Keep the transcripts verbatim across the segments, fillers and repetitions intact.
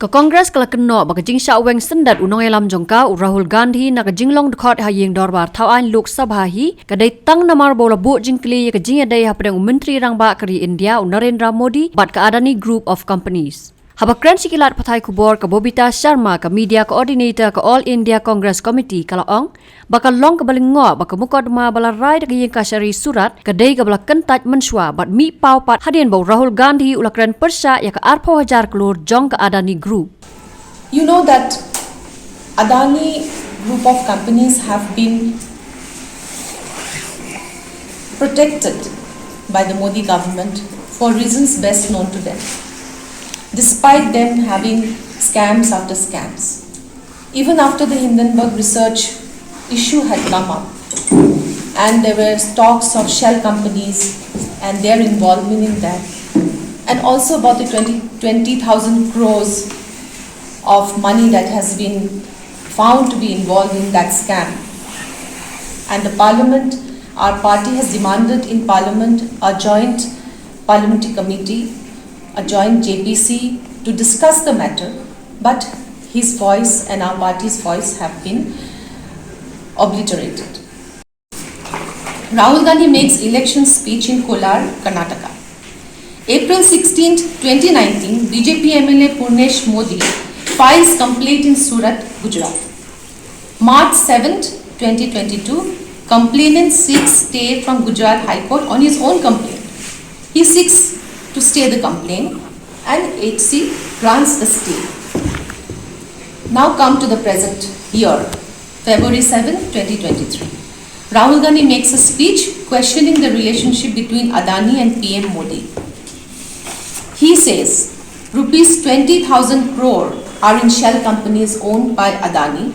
Ka Congress ka la kynnoh ba ka jingshah weng syndet u nongïalam jong ka u Rahul Gandhi na ka jinglong dkhot ha ïing dorbar thaw aiñ Lok Sabha hi ka dei tang namar ba u la buh jingkylli ïa ka jingïadei hapdeng u Myntri Rangbah ka ri India u Narendra Modi bad ka Adani Group of Companies. Haba kren sha ki lad pathai khubor ka Bobita Sharma, ka media coordinator ka All India Congress Committee, ka la ong ba ka long kaba lyngngoh ba ka mukotduma ba la rai da ka ïing kashari Surat ka dei kaba la kyntait mynshuwa bad mih paw pat hadien ba u Rahul Gandhi u la kren pyrshah ïa ka arphew hajar klur jong ka Adani Group. You know that Adani Group of Companies have been protected by the Modi government for reasons best known to them, despite them having scams after scams. Even after the Hindenburg research issue had come up, and there were talks of shell companies and their involvement in that, and also about the twenty, twenty thousand crores of money that has been found to be involved in that scam. And the parliament, our party has demanded in parliament a joint parliamentary committee, a joint J P C to discuss the matter, but his voice and our party's voice have been obliterated. Rahul Gandhi makes election speech in Kolar, Karnataka. April sixteenth, twenty nineteen, B J P M L A Purnesh Modi files complaint in Surat, Gujarat. March seventh, twenty twenty-two, complainant seeks stay from Gujarat High Court on his own complaint. He seeks to stay the complaint and H C grants the stay. Now come to the present year, February seventh, twenty twenty-three. Rahul Gandhi makes a speech questioning the relationship between Adani and P M Modi. He says rupees twenty thousand crore are in shell companies owned by Adani.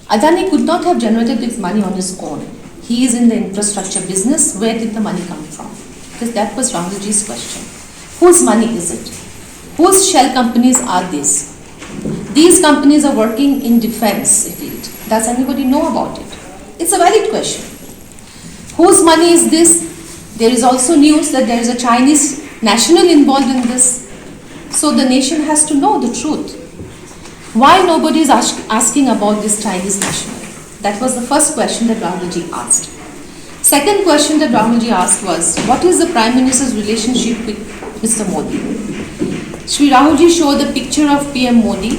Adani could not have generated this money on his own. He is in the infrastructure business. Where did the money come from? Because that was Rahulji's question. Whose money is it? Whose shell companies are these? These companies are working in defense field. Does anybody know about it? It's a valid question. Whose money is this? There is also news that there is a Chinese national involved in this. So the nation has to know the truth. Why nobody is ask, asking about this Chinese national? That was the first question that Rahulji asked. Second question that Rahulji asked was, what is the Prime Minister's relationship with Mister Modi? Shri Rahulji showed the picture of P M Modi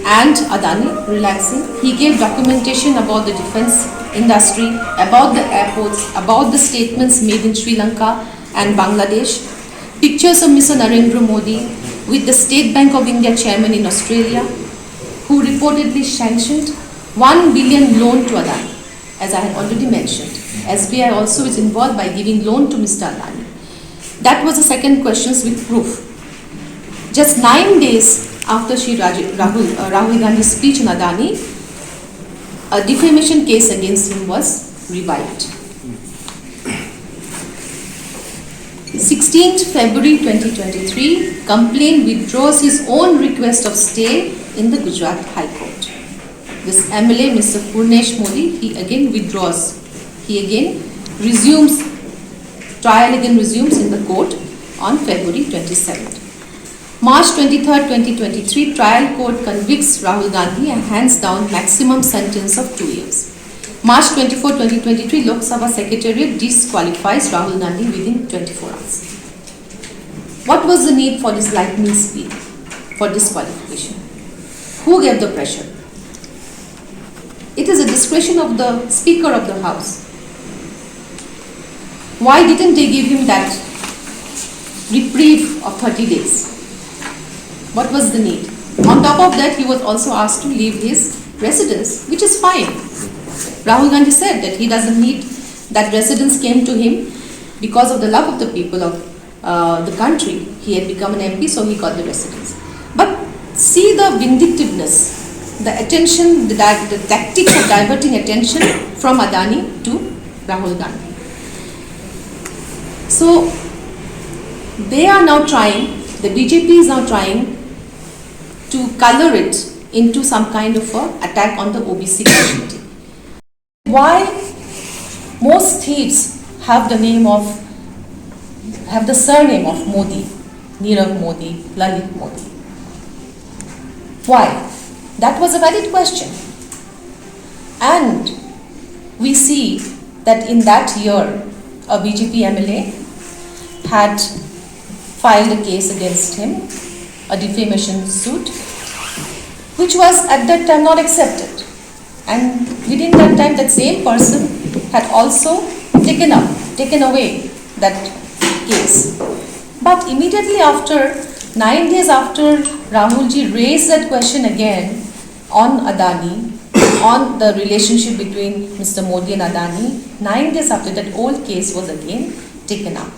and Adani relaxing. He gave documentation about the defense industry, about the airports, about the statements made in Sri Lanka and Bangladesh. Pictures of Mister Narendra Modi with the State Bank of India chairman in Australia, who reportedly sanctioned one billion loan to Adani. As I had already mentioned, S B I also is involved by giving loan to Mister Adani. That was the second question with proof. Just nine days after Shri Raj- Rahul, uh, Rahul Gandhi's speech on Adani, a defamation case against him was revived. Sixteenth February twenty twenty-three, complainant withdraws his own request of stay in the Gujarat High Court. This M L A, Mister Purnesh Modi, he again withdraws. He again resumes, trial again resumes in the court on February twenty-seventh. March twenty-third, twenty twenty-three, trial court convicts Rahul Gandhi and hands down maximum sentence of two years. March twenty-fourth, twenty twenty-three, Lok Sabha Secretariat disqualifies Rahul Gandhi within twenty-four hours. What was the need for this lightning speed, for disqualification? Who gave the pressure? It is a discretion of the Speaker of the House. Why didn't they give him that reprieve of thirty days? What was the need? On top of that, he was also asked to leave his residence, which is fine. Rahul Gandhi said that he doesn't need that residence came to him because of the love of the people of uh, the country. He had become an M P, so he got the residence. But see the vindictiveness, the attention, the, di- the tactics of diverting attention from Adani to Rahul Gandhi. So they are now trying, the B J P is now trying to color it into some kind of a attack on the O B C community. Why most thieves have the name of, have the surname of Modi, Nirav Modi, Lalit Modi? Why? That was a valid question. And we see that in that year, a B J P M L A had filed a case against him, a defamation suit, which was at that time not accepted. And within that time, that same person had also taken up, taken away that case. But immediately after, nine days after Rahulji raised that question again on Adani, on the relationship between Mister Modi and Adani, nine days after, that old case was again taken up.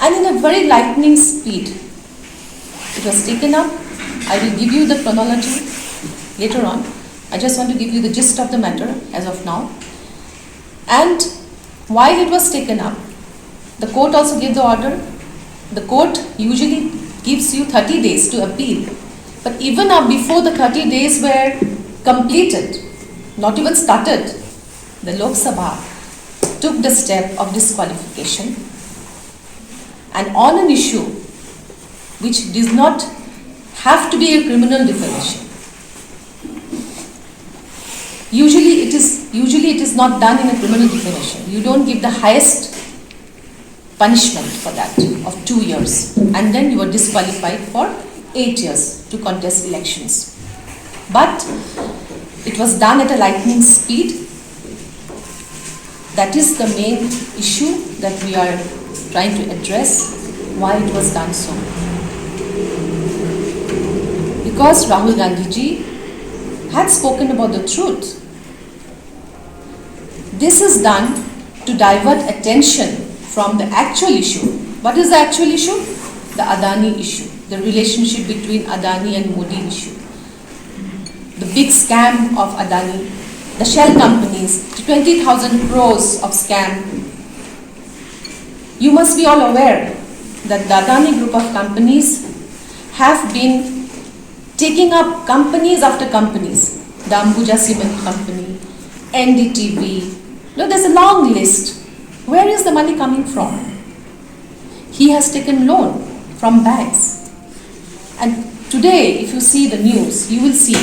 And in a very lightning speed, it was taken up. I will give you the chronology later on. I just want to give you the gist of the matter as of now. And while it was taken up, the court also gave the order. The court usually gives you thirty days to appeal. But even uh, before the thirty days were completed, not even started, the Lok Sabha took the step of disqualification, and on an issue which does not have to be a criminal defamation. Usually it is, usually it is not done in a criminal defamation. You don't give the highest punishment for that of two years, and then you are disqualified for eight years to contest elections. But it was done at a lightning speed. That is the main issue that we are trying to address, why it was done so. Because Rahul Gandhi ji had spoken about the truth. This is done to divert attention from the actual issue. What is the actual issue? The Adani issue, the relationship between Adani and Modi issue, the big scam of Adani, the shell companies, the twenty thousand crores of scam. You must be all aware that the Adani group of companies have been taking up companies after companies, the Ambuja Cement Company, N D T V. No, there's a long list. Where is the money coming from? He has taken loan from banks. And today, if you see the news, you will see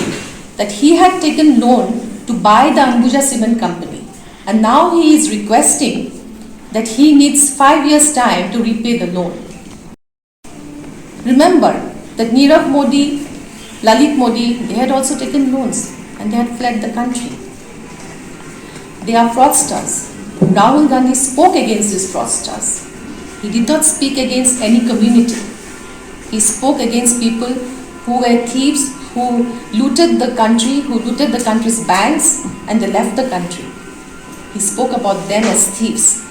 that he had taken loan to buy the Ambuja Cement Company. And now he is requesting that he needs five years' time to repay the loan. Remember that Nirav Modi, Lalit Modi, they had also taken loans and they had fled the country. They are fraudsters. Rahul Gandhi spoke against these fraudsters. He did not speak against any community. He spoke against people who were thieves, who looted the country, who looted the country's banks, and they left the country. He spoke about them as thieves.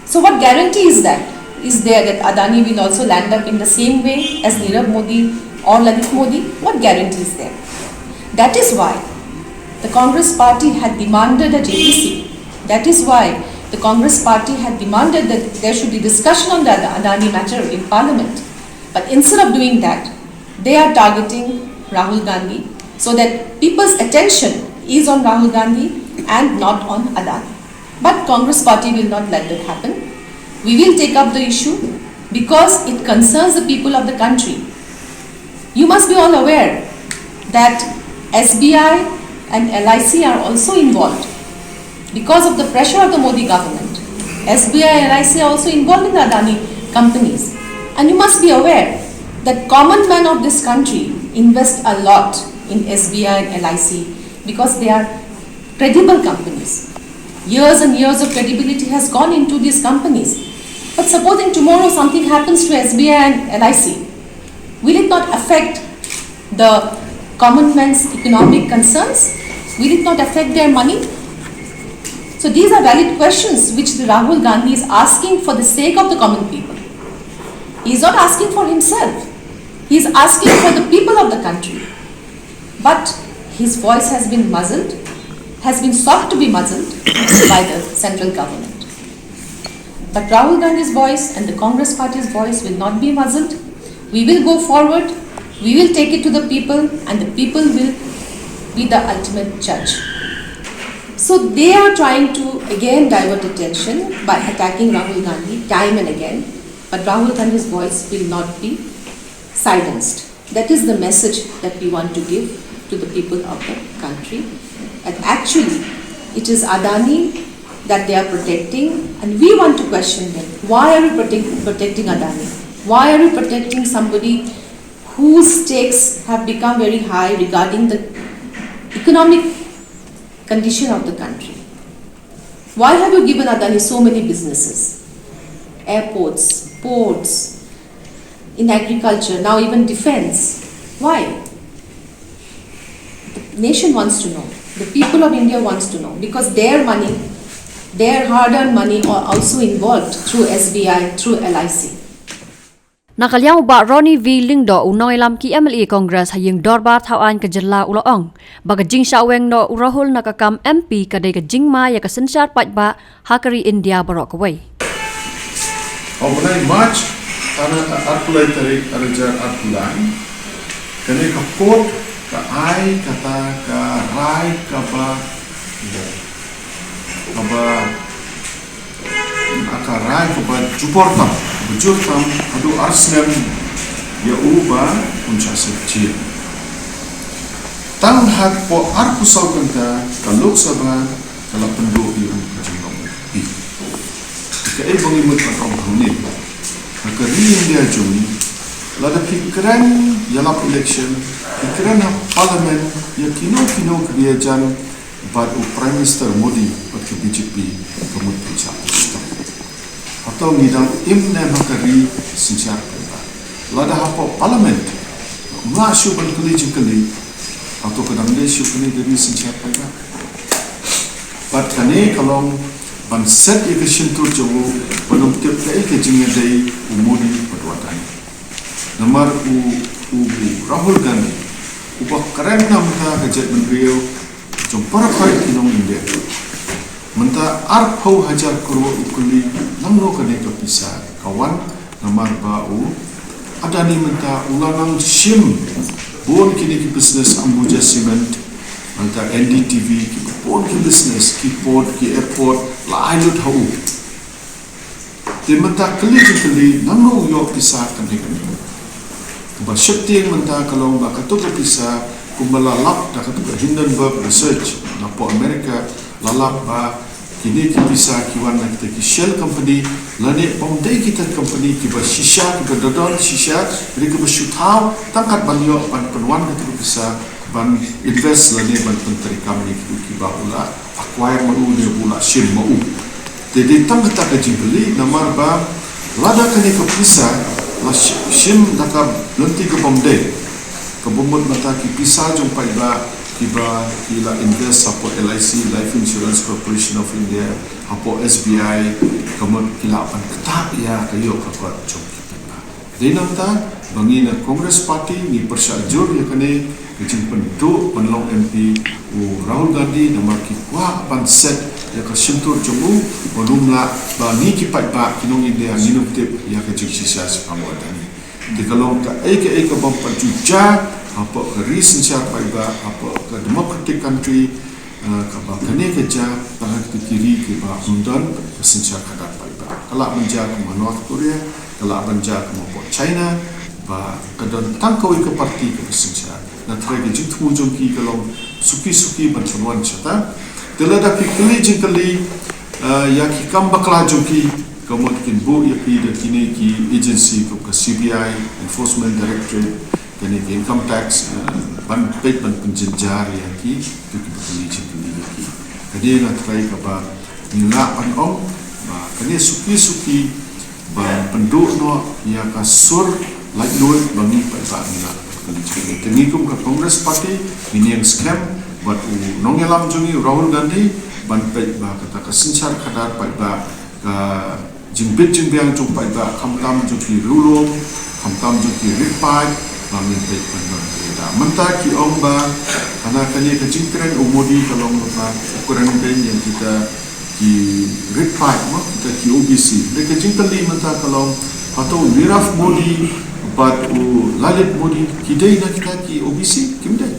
So what guarantee is that, is there that Adani will also land up in the same way as Nirav Modi or Lalit Modi? What guarantee is there? That is why the Congress party had demanded a J P C. That is why the Congress party had demanded that there should be discussion on the Adani matter in parliament. But instead of doing that, they are targeting Rahul Gandhi so that people's attention is on Rahul Gandhi and not on Adani. But Congress party will not let that happen. We will take up the issue because it concerns the people of the country. You must be all aware that S B I and L I C are also involved because of the pressure of the Modi government. S B I and L I C are also involved in the Adani companies. And you must be aware that common men of this country invest a lot in S B I and L I C because they are credible companies. Years and years of credibility has gone into these companies. But supposing tomorrow something happens to S B I and L I C, will it not affect the common man's economic concerns? Will it not affect their money? So these are valid questions which the Rahul Gandhi is asking for the sake of the common people. He is not asking for himself. He is asking for the people of the country. But his voice has been muzzled, has been sought to be muzzled by the central government. But Rahul Gandhi's voice and the Congress party's voice will not be muzzled. We will go forward, we will take it to the people, and the people will be the ultimate judge. So they are trying to again divert attention by attacking Rahul Gandhi time and again, but Rahul Gandhi's voice will not be silenced. That is the message that we want to give to the people of the country. That actually, it is Adani that they are protecting, and we want to question them. Why are you protect- protecting Adani? Why are you protecting somebody whose stakes have become very high regarding the economic condition of the country? Why have you given Adani so many businesses, airports, ports, in agriculture, now even defense? Why? The nation wants to know. The people of India wants to know, because their money, their hard-earned money, are also involved through S B I, through L I C. Na ka liang u Bah Ronnie V Lyngdoh, u nongïalam ki M L A Congress ha ïing dorbar thaw aiñ ka jylla, u la ong ba ka jingshah weng noh u Rahul na ka kam M P ka dei ka jingma ïa ka synshar paidbah ha ka ri India baroh kawei. Ha u bnai March, ar, arphew lai tarik, ar hajar arphew lai, kane ka court ka ai kata ka rai kaba, kaba, ka rai kaba jubor tam, kaba jur tam, haduh ar snem ïa u ba un shah sep jel. Tang hapoh arphew saw kynta ka Lok Sabha ka la pynduh ïa u ka jinglong. Kaei ba ngi mut ban ong hangne, ha ka ri India jong ngi, lada phi kren ïalap election, phi kren ha parliament ïa kino kino ka ïajan bad u Prime Minister Modi bad ka B J P, ka mut pynshah pynshah. Hato ngi dang im ne em ha ka ri synshar paidbah? Lada hapoh parliament ym lah shuh ban kylli jingkylli, hato ka dang dei shuh kane ka ri synshar paidbah? Bad kane ka long ban set ïa ka shyntur jong u, ban ym tip kaei ka jingïadei u Modi bad u Adani. Namar u, u Rahul Gandhi uba kren na bynta ka jaitbynriew jong para para ki nong India. Mynta arphew hajar klur u kylli nangno kane ka pisa ka wan, namar ba u Adani mynta u la nang shim bun kine ki business, Ambuja Cement, mynta N D T V, ki bun ki business, ki port, ki airport, la ai lut ha u. Te mynta kylli jingkylli, nangno u ïoh pisa kane kane. Kaba sheptieng mynta ka long ba kato ka pisa, kumba la lap da kato ka Hindenburg Research napoh America, la lap ba kine ki pisa ki wan na kita ki shell company, lane bym dei kita company kiba shisha, kiba da don shisha, hynrei kiba shu thaw tang kat ban ïoh ban pynwan kato ka pisa ban invest lane ban pyntreikam ïa kito kiba u la acquire ma u ne u la shim ma u. Te dei tang kata ka jingkylli, namar ba lada kane ka pisa la shi-, shim da ka lynti ka bym dei, ka bym mut mynta ki pisa jong paidbah kiba ki la invest hapoh L I C, Life Insurance Corporation of India, hapoh S B I, ka mut ki lah ban ktah ïa ka ïoh ka kot jong ki paidbah. Dei nangta ba ngi na Congress Party ngi pyrshah jur ïa kane ka jingpynduh ban long M P u Rahul Gandhi, namar ki kwah ban set ïa ka shyntur jong u, ba ym lah ba ngi ki paidbah ki nong India ngin ym tip ïa ka jingshisha shaphang u Adani. Te ka long kaei kaei ka bym pat ju jia hapoh ka ri synshar paidbah, hapoh ka democratic country, eh, kaba kane ka jia tang ha kito ki ri kiba ym don ka synshar khadar paidbah. Ka lah ban jia kum ha North Korea, ka lah ban jia kum hapoh China, ba ka don tang kawei ka party kaba synshar. Na trai ka jingthmu jong ki ka long suki suki ban pynwan shata. Te lada phi kylli jingkylli, eh, ïa ki kam bakla jong ki, ka mut kin buh ïa phi da kine ki agency kum ka C B I, Enforcement Directorate, kane ka income tax, eh, ban peit ban pynjynjar ïa ki, to ki ba kylli jingkylli ïa ki. Kane nga trai kaba ngi lah ban ong ba kane suki suki ban pynduh noh ïa ka sur laitluid ba ngi paidbah ngi lah ban kylli jingkylli. Te ngi kum ka Congress Party ngin ïeng skhem bad u nongïalam jong ngi u Rahul Gandhi ban peit ba kata ka synshar khadar paidbah, ka jingbit jingbiang jong paidbah, khamtam jong ki riewlum, khamtam jong ki rit paid, ba ngin peit ban don. Te da mynta ki ong ba hana kane ka jingkren u Modi ka long ba u kren beiñ ïa kita ki rit paid mo, kita ki O B C. Dei ka jingkylli mynta ka long, hato u Nirav Modi bad u Lalit Modi ki dei na kita ki O B C? Kim dei.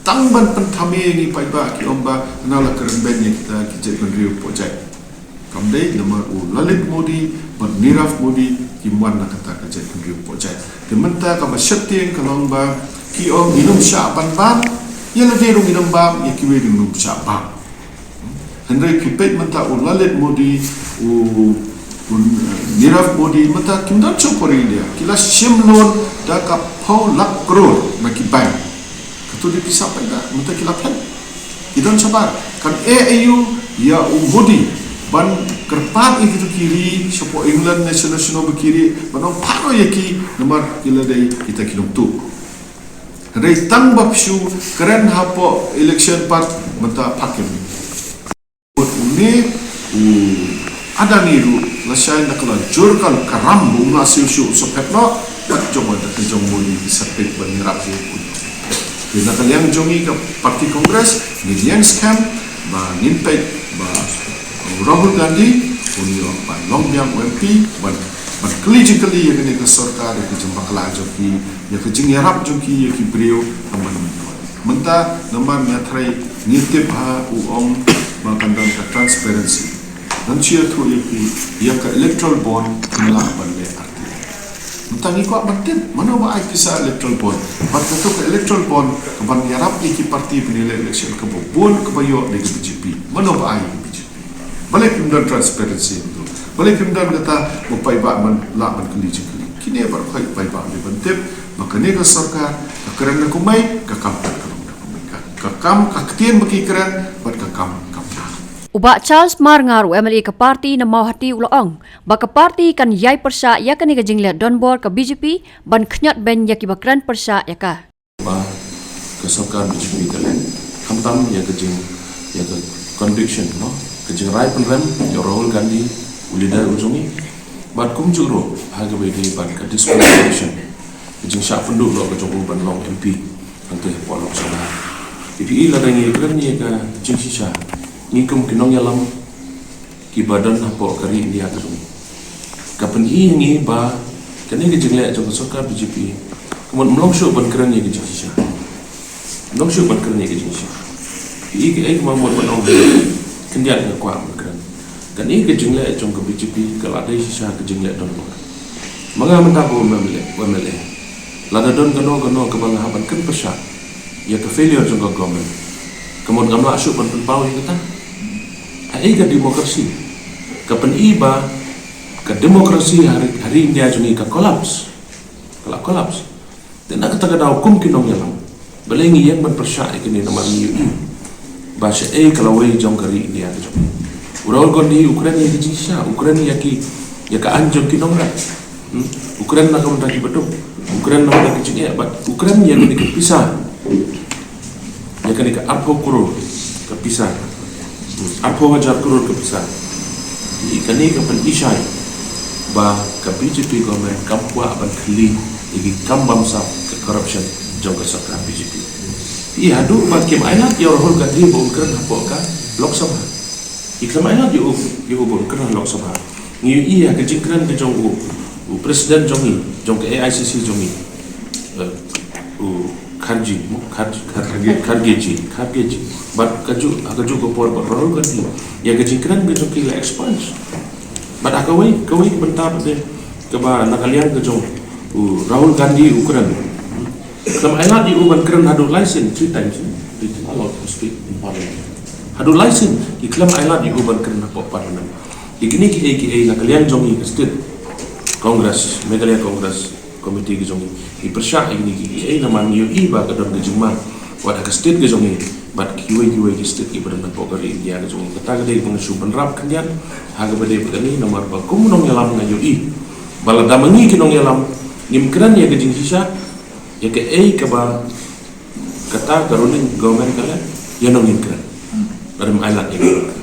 Tang ban pynthame ïa ngi paidbah ki ong ba hana la kren beiñ ïa kita ki jaitbynriew pojai. Ka Kam dei namar u Lalit Modi bad Nirav Modi kim wan na kata ka jaitbynriew hapoh jait. Te mynta kaba sheptieng ka long ba ki ong ngin ym shah ban bam, ïa lade ruh ngin ym bam, ïa kiwei ruh ngin ym shah bam. Hynrei phi peit mynta u Lalit Modi, u, u, eh, Nirav Modi, mynta kim don shuh por India, ki la shim loan da ka phew lak klur na ki bank. Kato dei pisa paidbah, mynta ki la phet. Ki don shabar. Kan eh aïu ïa u Modi ban kyrpad ïa kito ki ri shapoh England ne shano shano ba ki ri, ban ong phah noh ïa ki namar ki la dei kita ki nongtuh. Hynrei tang ba phi shu kren hapoh election pat mynta phah kem. Une u Adani ruh lashai na ka la jur ka la karam ba um lah siew shuh u sa phet noh, bad jong u da ka jong Modi ki sa peit ban ïarap ïa u. Te na ka liang jong ngi ka party Congress, ngi ïeng skhem ba ngin peit ba Rahul Gandhi un ïoh ban long biang u M P, ban, ban kylli jingkylli ïa kane ka sorkar, ïa ka jingbakla jong ki, ïa ka jingïarap jong ki ïa ki briew, ka man. Mynta namar ngi ïathuh, ngi tip ha u ong ba kan don ka transparency. Ngan shu ïathuh ïa phi, ïa ka electoral bond kim lah ban leh arti. Mynta ngi kwah ban tip mano ba ai pisa electoral bond. Bad kato ka electoral bond ka ban ïarap ïa ki party ban ïaleh election, kaba bun kaba ïoh dei ka B J P. Mano ba ai ïa ka B J P? Balei phim don transparency hangto? Balei phim don kata ba paidbah ban lah ban kylli jingkylli? Kine baroh paidbah dei ban tip ba kane ka sorkar ka kren na kumne, ka kam ka long na kumne. Ka, ka kam, ka ktien ba ki kren bad ka kam kam na. U Bah Charles Marngar, u M L A ka party na Mawhati, u la ong ba ka party kan ïai pyrshah ïa kane ka jingleh donbor ka B J P ban khñiot beiñ ïa kiba kren pyrshah ïa ka. Ba ka sorkar B J P ka leh, khamtam ïa ka jing, ïa ka conviction, no, ka jingrai pynrem ïa u Rahul Gandhi, u leader u jong ngi. Bad kumjuh ruh ha kaba ïadei bad ka disqualification, ka jingshah pynduh noh ka jong u ban long M P hangtei hapoh Lok Sabha. Te phi i, lada ngi kren ïa ka jingshisha, ngi kum ki nongïalam kiba don hapoh ka ri India ka jong ngi, ka pyni ïa ngi ba kane ka jingleh jong ka sorkar B J P ka mut ym long shuh ban kren ïa ka jingshisha. Ym long shuh ban kren ïa ka jingshisha. Phi i, kaei kaba mut ban ong, khyndiat nga kwah ban kren, kane ka jingleh jong ka B J P ka la dei shisha ka jingleh donbor. Ma nga mynta ba u M L A, u M L A, lada don kano kano kaba nga hap ban kren pyrshah ïa ka failure jong ka government, ka mut ngam lah shuh ban pynpaw ïa kata. Haei ka democracy? Ka pyni ba ka democracy ha ri, ha ri India jong ngi ka collapse. Ka la collapse. Te na kata ka daw kum ki nongïalam, balei ngi ïeng ban pyrshah ïa kine, namar ngi ïohi ba shaei ka lawei jong ka ri India ka jong ngi. U Rahul Gandhi u kren ïa ka jingshisha, u kren ïa ki, ïa ka aiñ jong ki nongrep. Hmm? U kren na ka bynta kiba duk, u kren na ka bynta ki jingeh, bad u kren ïa kane ka pisa, ïa kane ka arphew klur ka pisa, hmm, arphew hajar klur ka pisa. Ïa kane ka pyni shai ba ka B J P government kam kwah ban kylli ïa ki kam bamsap, ka corruption jong ka sorkar B J P. Ïa haduh ba kim ailad ïa u Rahul Gandhi ba un kren hapoh ka Lok Sabha. Ïa khlem ailad ïa u, ïa u ba un kren ha Lok Sabha. Ngi ïohi ïa ka jingkren ka jong u, u president jong ngi, jong ka A I C C jong ngi, eh, u Kharge, mo, Kharge, Kharge, Kharge ji, Kharge ji. Bad kajuh, ha kajuh ka por bad Rahul Gandhi, ïa ka jingkren ka jong ki la expunge. Bad ha kawei, kawei ka bynta pat de kaba na ka liang ka jong u Rahul Gandhi u kren. Khlem ailad ïa u ban kren haduh lai sien, three times, eh? They did not allow to speak in parliament. Haduh lai sien ki khlem ailad ïa u ban kren hapoh parliament. Ïa kine kiei kiei na ka liang jong ngi ka state Congress, Meghalaya Congress Committee ka jong ngi, ngi pyrshah ïa kine kiei kiei namar ngi ïohi ba ka don ka jingma wat ha ka state ka jong ngi bad kiwei kiwei ki state kiba don hapoh ka ri India ka jong ngi. Kata ka dei ba nga shu bynrap khyndiat ha kaba dei bad kane, namar ba kum u nongïalam nga ïohi ba lada ma ngi ki nongïalam ngim kren ïa ka jingshisha, ïa kaei kaba kata ka ruling government ka leh, ïa nongin kren. Lada ym ailad ïa ka.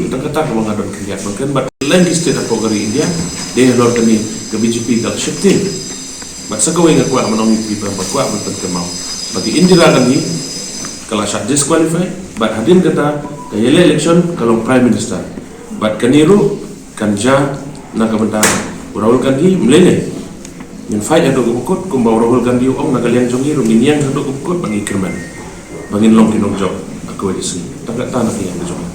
Tang kata kaba nga don khyndiat ban kren bad leng ki state hapoh ka ri India, dei halor kane ka B J P ka la sheptieng. Bad sa kawei nga kwah ban ong ïa phi ba kwah ban pynkynmaw ba ka Indira Gandhi ka la shah disqualify, bad hadien kata ka ïaleh election ka long Prime Minister. Bad kane ruh kan jia na ka bynta u Rahul Gandhi, ym lei lei. Ngin fight haduh kaba kut, kumba u Rahul Gandhi u ong, na ka liang jong ngi ruh ngin ïeng haduh kaba kut ba ngin kyrmen, ba ngin long ki nongjop ha kawei ka sngi. Tang kata na ka liang ka jong ngi.